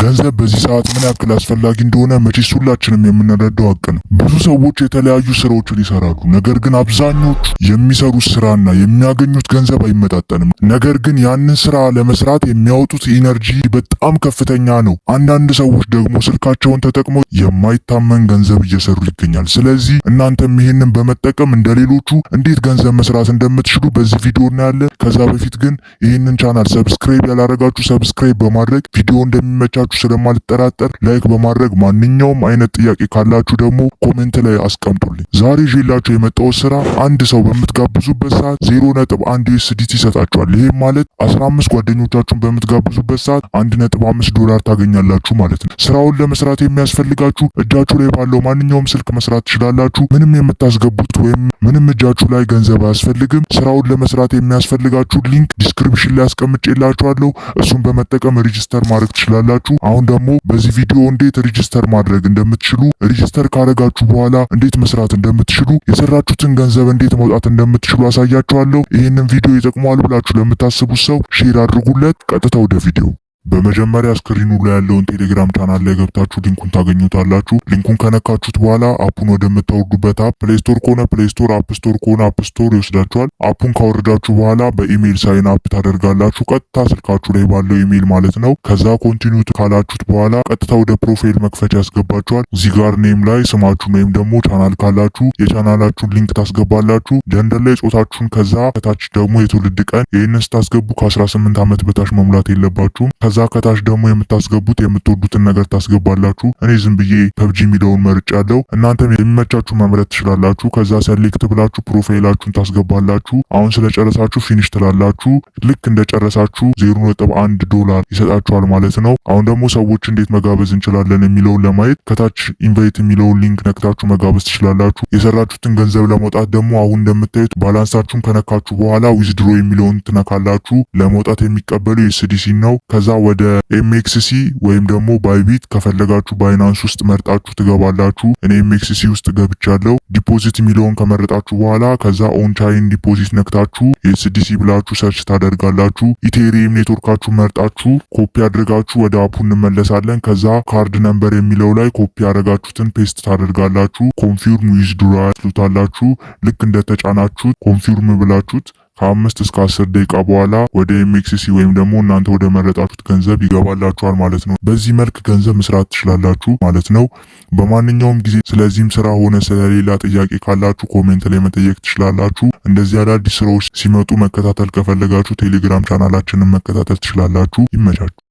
ገንዘብ በዚህ ሰዓት ምን ያክል አስፈላጊ እንደሆነ መቼስ ሁላችንም የምንረዳው ሀቅ ነው። ብዙ ሰዎች የተለያዩ ስራዎችን ይሰራሉ። ነገር ግን አብዛኞቹ የሚሰሩት ስራና የሚያገኙት ገንዘብ አይመጣጠንም። ነገር ግን ያንን ስራ ለመስራት የሚያወጡት energy በጣም ከፍተኛ ነው። አንዳንድ ሰዎች ደግሞ ስልካቸውን ተጠቅመው የማይታመን ገንዘብ እየሰሩ ይገኛል። ስለዚህ እናንተም ይህንን በመጠቀም እንደሌሎቹ እንዴት ገንዘብ መስራት እንደምትችሉ በዚህ ቪዲዮ እናያለን። ከዛ በፊት ግን ይህንን channel subscribe ያላረጋችሁ subscribe በማድረግ፣ ቪዲዮ እንደሚመቻችሁ ስለማልጠራጠር like በማድረግ፣ ማንኛውም አይነት ጥያቄ ካላችሁ ደግሞ comment ላይ አስቀምጡልኝ። ዛሬ ይዤላችሁ የመጣሁት ስራ አንድ ሰው በምትጋብዙበት ሰዓት 0.1 USDT ይሰጣችኋል። ይህም ማለት 15 ጓደኞቻችሁን በምትጋብዙበት ሰዓት 1.5 ዶላር ታገኛላችሁ ማለት ነው። ስራውን ለመስራት የሚያስፈልጋችሁ እጃችሁ ላይ ባለው ማንኛውም ስልክ መስራት ትችላላችሁ። ምንም የምታስገቡት ወይም ምንም እጃችሁ ላይ ገንዘብ አያስፈልግም። ስራውን ለመስራት የሚያስፈልጋችሁ link description ላይ አስቀምጬላችኋለሁ። እሱን በመጠቀም register ማድረግ ትችላላችሁ። አሁን ደግሞ በዚህ ቪዲዮ እንዴት register ማድረግ እንደምትችሉ፣ register ካደረጋችሁ በኋላ እንዴት መስራት እንደምትችሉ፣ የሰራችሁትን ገንዘብ እንዴት ማውጣት እንደምትችሉ አሳያችኋለሁ። ይህንን ቪዲዮ ይጠቅመዋል ብላችሁ ለምታስቡት ሰው share አድርጉለት። ቀጥታ ወደ ቪዲዮ። በመጀመሪያ screen ኑ ላይ ያለውን ቴሌግራም ቻናል ላይ ገብታችሁ link ኡን ታገኙታላችሁ። Link ኡን ከነካችሁት በኋላ app ኡን ወደምታወርዱበት app፣ Play Store ከሆነ Play Store፣ App Store ከሆነ App Store ይወስዳችኋል። App ኡን ካወረዳችሁ በኋላ በ email sign up ታደርጋላችሁ። ቀጥታ ስልካችሁ ላይ ባለው ኢሜይል ማለት ነው። ከዛ continue ካላችሁት በኋላ ቀጥታ ወደ profile መክፈቻ ያስገባችኋል። እዚህ ጋር name ላይ ስማችሁን ወይም ደግሞ ቻናል ካላችሁ የ channel ኣችሁን link ታስገባላችሁ። Gender ላይ ጾታችሁን፣ ከዛ ከታች ደግሞ የትውልድ ቀን። ይህንን ስታስገቡ ከ18 ዓመት በታች መሙላት የለባችሁም። ከዛ ከታች ደግሞ የምታስገቡት የምትወዱትን ነገር ታስገባላችሁ። እኔ ዝም ብዬ PUBG የሚለውን መርጫለሁ። እናንተም የሚመቻችሁ መምረጥ ትችላላችሁ። ከዛ select ብላችሁ profile ኣችሁን ታስገባላችሁ። አሁን ስለጨረሳችሁ finish ትላላችሁ። ልክ እንደጨረሳችሁ 0.1 ዶላር ይሰጣችኋል ማለት ነው። አሁን ደግሞ ሰዎች እንዴት መጋበዝ እንችላለን የሚለውን ለማየት ከታች invite የሚለውን link ነክታችሁ መጋበዝ ትችላላችሁ። የሰራችሁትን ገንዘብ ለማውጣት ደግሞ አሁን እንደምታዩት balance ኣችሁን ከነካችሁ በኋላ withdraw የሚለውን ትነካላችሁ። ለመውጣት የሚቀበለው USDC ነው። ከዛ ወደ MEXC ወይም ደግሞ Bybit፣ ከፈለጋችሁ Binance ውስጥ መርጣችሁ ትገባላችሁ። እኔ MEXC ውስጥ ገብቻለሁ። Deposit የሚለውን ከመረጣችሁ በኋላ ከዛ on-chain deposit ነክታችሁ USDC ብላችሁ search ታደርጋላችሁ። Ethereum network ኣችሁ መርጣችሁ ኮፒ አድርጋችሁ ወደ app ኡ እንመለሳለን። ከዛ card number የሚለው ላይ ኮፒ ያደረጋችሁትን paste ታደርጋላችሁ። Confirm withdraw ትሉታላችሁ። ልክ እንደተጫናችሁት confirm ብላችሁት ከ5 እስከ 10 ደቂቃ በኋላ ወደ MEXC ወይም ደግሞ እናንተ ወደ መረጣችሁት ገንዘብ ይገባላችኋል ማለት ነው። በዚህ መልክ ገንዘብ መስራት ትችላላችሁ ማለት ነው። በማንኛውም ጊዜ ስለዚህም ስራ ሆነ ስለሌላ ጥያቄ ካላችሁ comment ላይ መጠየቅ ትችላላችሁ። እንደዚህ አዳዲስ ስራዎች ሲመጡ መከታተል ከፈለጋችሁ ቴሌግራም ቻናላችንን መከታተል ትችላላችሁ። ይመቻችሁ።